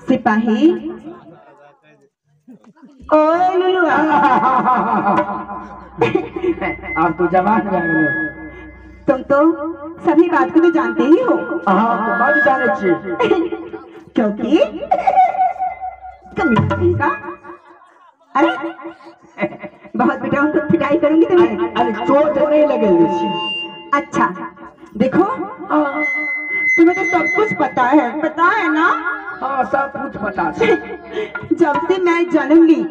सिपाही ओ लुलुआ, आप तो जवान भए गेलै। तुम तो सभी बात को तो जानते ही हो। हाँ तो बड जानै छी। क्योंकि का अरे बहुत बेटा उनको पिटाई करूंगी तुम्हें। अरे चोट नहीं लगे। अच्छा देखो, तुम्हें तो सब कुछ पता है, पता है ना? हाँ सब कुछ पता है। जब से मैं जन्म ली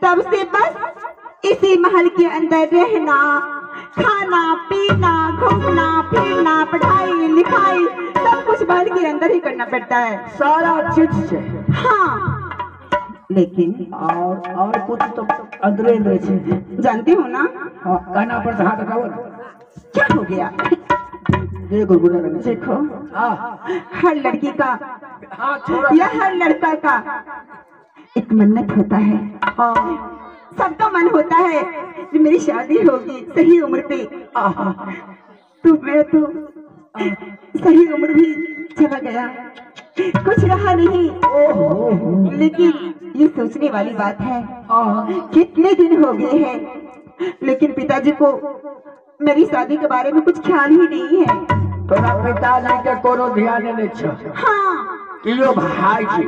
तब से बस इसी महल के अंदर रहना, खाना पीना, घूमना फिरना, पढ़ाई लिखाई सब कुछ महल के अंदर ही करना पड़ता है, सारा चीज से। हाँ लेकिन और कुछ तो अंदरे अंदरे छे, जानते हो ना? हाँ, काना पर से हाथ हटाओ। क्या हो गया? देखो हर लड़की का या हर लड़का का एक मन्नत होता है। हाँ सबका मन होता है कि मेरी शादी होगी सही उम्र पे। तो मैं तो सही उम्र भी चला गया, कुछ रहा नहीं। लेकिन ये सोचने वाली बात है, कितने दिन हो गए हैं लेकिन पिताजी को मेरी शादी के बारे में कुछ ख्याल ही नहीं है। तोरा पिताजी के कोनो ध्यान नहीं छो। हाँ कि यो भाई जी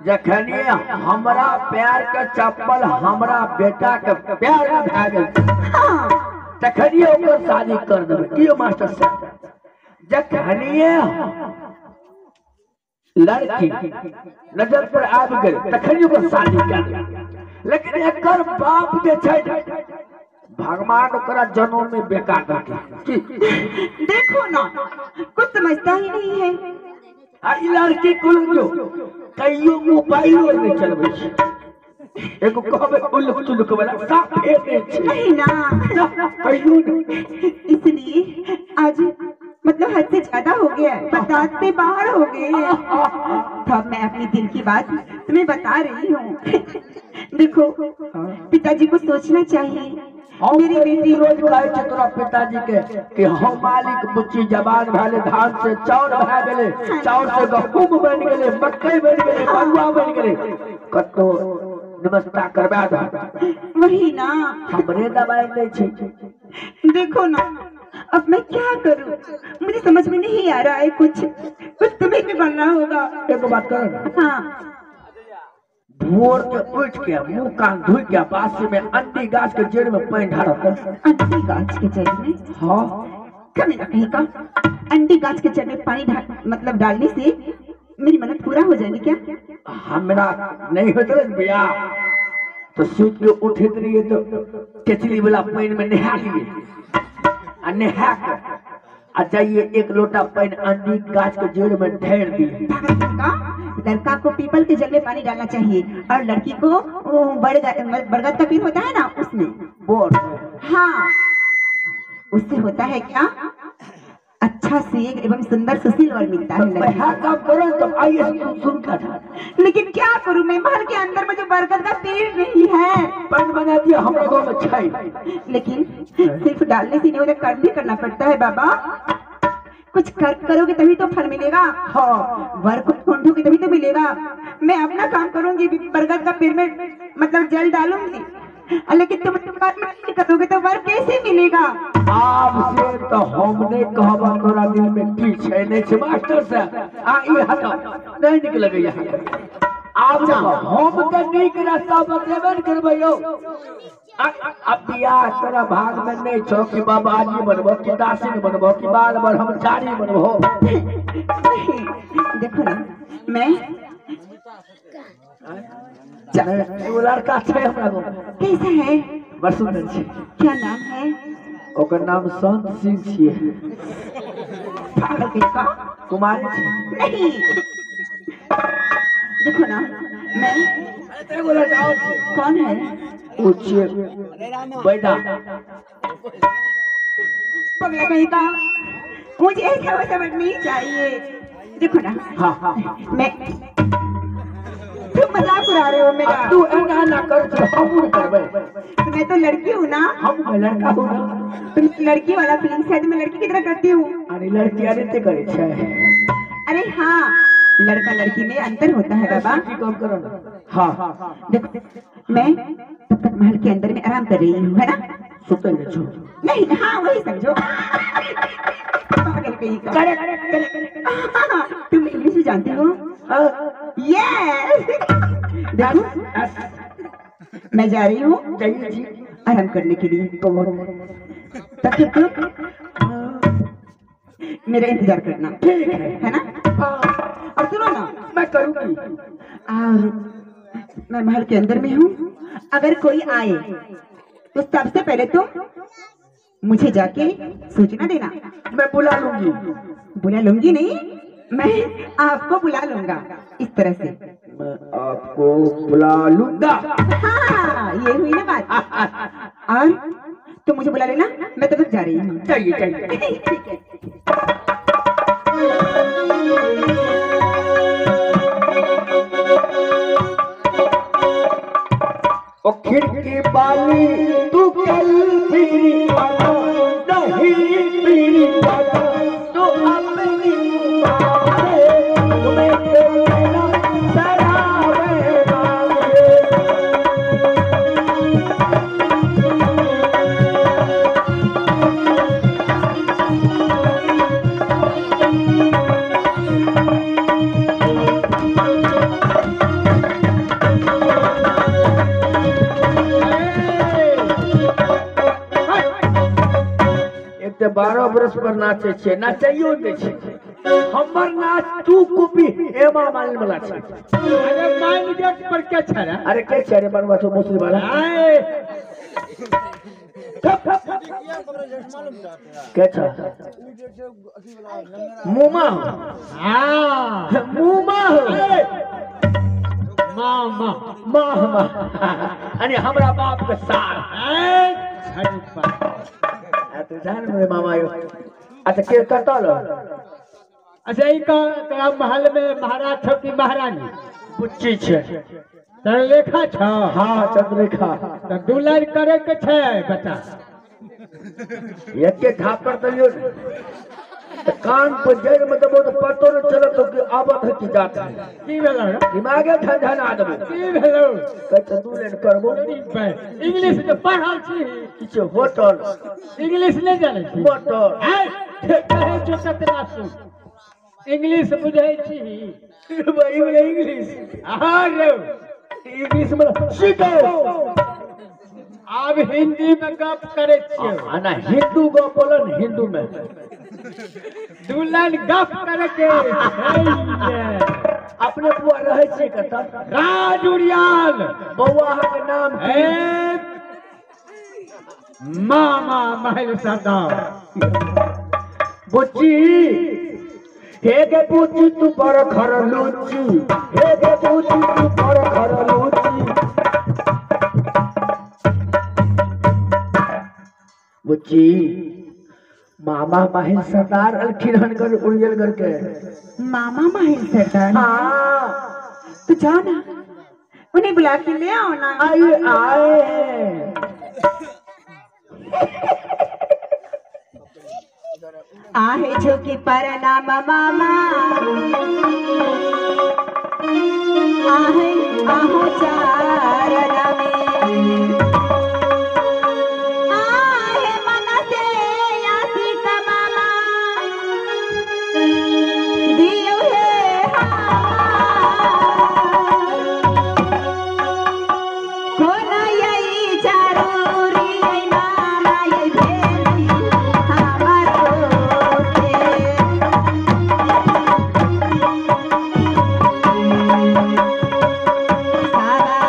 जखनी हमरा प्यार के चप्पल हमरा बेटा के प्यार में भए गेल। हाँ तखनी ओकर शादी कर देबै। कि यो मास्टर साहब जखनी लड़की नजर पर आबि गेल तखनी ओकर शादी कर देबै। लेकिन एकर बाप जे छै भगवान ओकरा जन्म में बेकार दे। देखो ना कुछ समझता ही नहीं है। आ ई लड़की कुल जो कहियो मोबाइलो नहीं चलबै छै, एगो कहबै उल्लुक चुल्लुक वाला साफे नहीं छै। नहीं ना कहियो नहीं। इसलिए आज मतलब हद से ज्यादा हो गया है, बताते बाहर हो गए हैं। तो अब मैं अपनी दिल की बात तुम्हें बता रही हूँ। देखो पिताजी को सोचना चाहिए। मेरी बेटी रोज कहै छै तोरा पिताजी के कि हम मालिक बुच्ची जवान भेलै, धान से चाउर भए गेलै, चाउर से गहूम बनि गेलै, मकई बनि गेलै, मड़ुआ बनि गेलै, कतौ नमस्ता करबा दह। वही ना हमरे दबाई दै छै। देखो ना अब मैं क्या करूं, मुझे समझ में नहीं आ रहा है कुछ। कुछ तुम्हें भी बनना होगा। एक बात करो। हाँ भोर के उठ के मुंह कान धोइ के बासी में अंडी गाछ के जड़ में पानी ढारत। अंडी गाछ के जड़ में? हाँ कभी ना कहीं का अंडी गाछ के जड़ में पानी मतलब डालने से मेरी मन्नत पूरा हो जाएगी क्या? हमरा नहीं होत रहे बियाह तो सुत के उठैत रहिए तो केचली वाला पानी में नहा लिए आ नहा के आ जाइए एक लोटा पानी अंडी गाछ के जड़ में ढेर दिए। लड़का को पीपल के जल में पानी डालना चाहिए और लड़की को बरगद का पेड़ होता है ना उसमें। बोर। हाँ उससे होता है क्या, अच्छा से एवं सुंदर सुशील वर मिलता है लड़की को। काम करो तो आइए सुन कर। लेकिन क्या करूँ मैं, महल के अंदर में जो बरगद का पेड़ नहीं है। पानी बना दिया हमरा गाँव में छै। लेकिन सिर्फ डालने से नहीं होता, कर्म भी करना पड़ता है बाबा। कुछ करोगे तभी तो फल मिलेगा। हाँ वर को ढूंढोगे तभी तो मिलेगा। मैं अपना काम करूंगी, बरगद का पेड़ में मतलब जल डालूंगी, लेकिन तुम नहीं करोगे तो वर कैसे मिलेगा? आप से तो हमने कहबा तोरा दिल में की छै नहीं छै मास्टर से आ ई हटाओ नहीं निक लगैया। आप हम तो नीक रास्ता बतेबे न करबै यौ। अब बियाह तोरा भाग में नहीं छौ कि बाबाजी बनबो कि दासिन बनबो कि बाल ब्रह्मचारी बनबो। देखो ना मैं एगो लड़का छै हमरा गाँव। कैसा है? बड़ सुंदर छै। क्या नाम है? ओकर नाम संत सिंह छियै। कुमारी छै। नहीं देखो ना मैं एगो लड़का और छै। कौन है? ओ छियै बैदा। पगला कहीं का, मुझे ऐसा वैसा नहीं चाहिए। देखो ना हाँ हाँ मैं तुम मजाक उड़ा रहे हो मेरा। तू ऐना ना कर तो हम नहीं करबै। मैं तो लड़की हूँ ना। हम लड़का हूँ ना। तुम लड़की वाला फीलिंग शायद मैं लड़की की तरह करती हूँ। अरे लड़की अरे ते करे छै। अरे हाँ लड़का लड़की में अंतर होता है बाबा। कम करो ना। हाँ देखो मैं तब तक महल के अंदर में आराम कर रही हूँ, है ना? सुतेंगे छो नहीं, हाँ वही समझो। पागल कहीं का। तुम इंग्लिश भी जानते हो? यस। देखो मैं जा रही हूँ आराम करने के लिए, तब तक तुम मेरा इंतजार करना, ठीक है ना? और सुनो ना, मैं करूँगी। और मैं महल के अंदर में हूँ, अगर कोई आए तो सबसे पहले तुम मुझे जाके सूचना देना। मैं बुला लूंगी। बुला लूंगी नहीं, मैं आपको बुला लूंगा। इस तरह से मैं आपको बुला लूंगा। हाँ ये हुई ना बात। और तुम मुझे बुला लेना, मैं तब तक जा रही हूँ। चाहिए चाहिए। ठीक है। ओ खिड़की वाली तू कल फिरी आना नहीं, फिरी आना तो अपनी मारे तुम्हें तेरा सरावे मारे। 12 बरस पर नाचे छे, नाचैयो नै छे। हमर नाच तू कॉपी एमा मालिन वाला छे। अरे माइन गेट पर के छे रे? अरे के छे रे बनवा छो मुस्लिम वाला? आए के छे? मुमा। हां मुमा हो। मामा मामा अरे हमरा बाप के सार। ए छड़पा तो जान मेरे मामा यो। अच्छा के कतल? अच्छा ई का महल में महाराज छौ कि महारानी? बुच्ची छे। चंद्रलेखा छौ? हाँ चंद्रलेखा। त दू लाइन करे के छे बच्चा। एके झापड़ दलियो त कान पर जड़ में दबो त पतो न चलत कि आवत है कि जात है। की भेलो? दिमागे झनझना देबो। की भेलो? कहै दू लाइन करबो। इंग्लिश के पढ़ल छी? किछु होटल। इंग्लिश नहीं जानै छी? मोटर। कहै छौ कतना सुन। इंग्लिश बुझै छी? वही में इंग्लिश। हाँ रे इंग्लिश में सीखो। आब हिंदी में गप करे छियै। ना हिंदू गप बोलन हिंदू में। दू लाइन गप करे के अपने बुआ रहै छियै कतऽ? राज उड़ियाल। बौआ अहाँके नाम की? मामा महल सरदार। बुच्ची हे गे बुच्ची तू बड़ खरलूची, हे गे बुच्ची तू बड़ खरलूची। बुच्ची मामा माहिल सरदार अलखिन हनगर उड़ियल करके। मामा माहिल सरदार? हाँ। तो जाओ ना उन्हें बुला के ले आओ ना। आए आए। आहे झुकी परनाम मामा, आहे आहो चारण में, आहे मन से आशिक मामा दियो हे हार। कोन यही जरूरी मामा ये भेली हमारो। सारा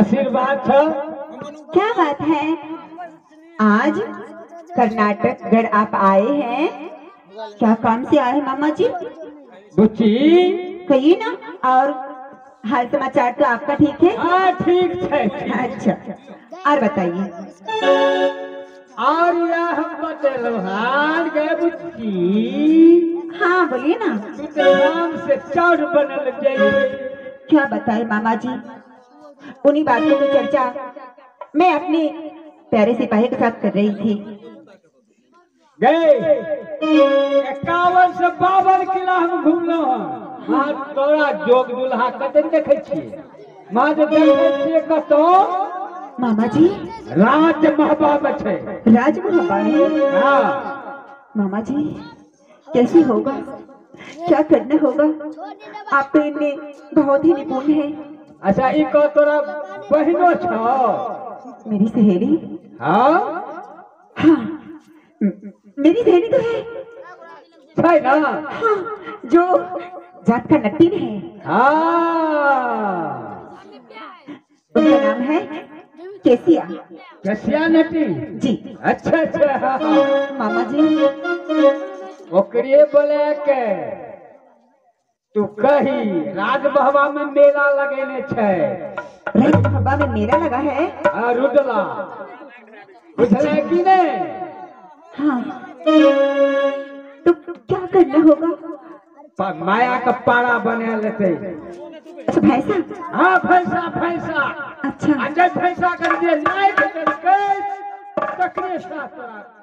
आशीर्वाद छ। क्या बात है, आज कर्नाटक गढ़ आप आए हैं, क्या काम से आए हैं मामा जी? बुच्ची कहिए ना, और हाल समाचार तो आपका ठीक है? हाँ ठीक है। अच्छा और बताइए। और यह हम बतेलो हाल गए बुच्ची। हाँ बोलिए ना। राम से चाउर बनल जाइए। क्या बताए मामा जी, उन्हीं बातों की चर्चा मैं अपने प्यारे सिपाही के साथ कर रही थी। गए 51 से 52 किला हम घूमलो हन। माँ तोरा जोग दुल्हा कते देखे छियै, माँ जे देखे छियै कतौ। मामा जी राज महबा में छै। राज महबा में? हाँ। मामा जी कैसे होगा, क्या करना होगा, आप तो इनमें बहुत ही निपुण है। अच्छा ई कह तोरा बहिनो छौ? मेरी सहेली? हाँ हाँ मेरी सहेली तो है। छै ना? हाँ, जो जात का नटीन है। हाँ उनका नाम है केसिया। केसिया नटी जी। अच्छा अच्छा। हाँ, हाँ। मामा जी ओकरे बोले के तू कही राजबहवा में मेला लगेने छै। राजबहवा में मेला लगा है? हाँ रुदला, बुझले की नहीं? हाँ तो क्या करना होगा? माया का पारा बना लेते। अच्छा भैंसा? हाँ भैंसा भैंसा। अच्छा अजय भैंसा कर दिए लाइट करके तकरे साथ।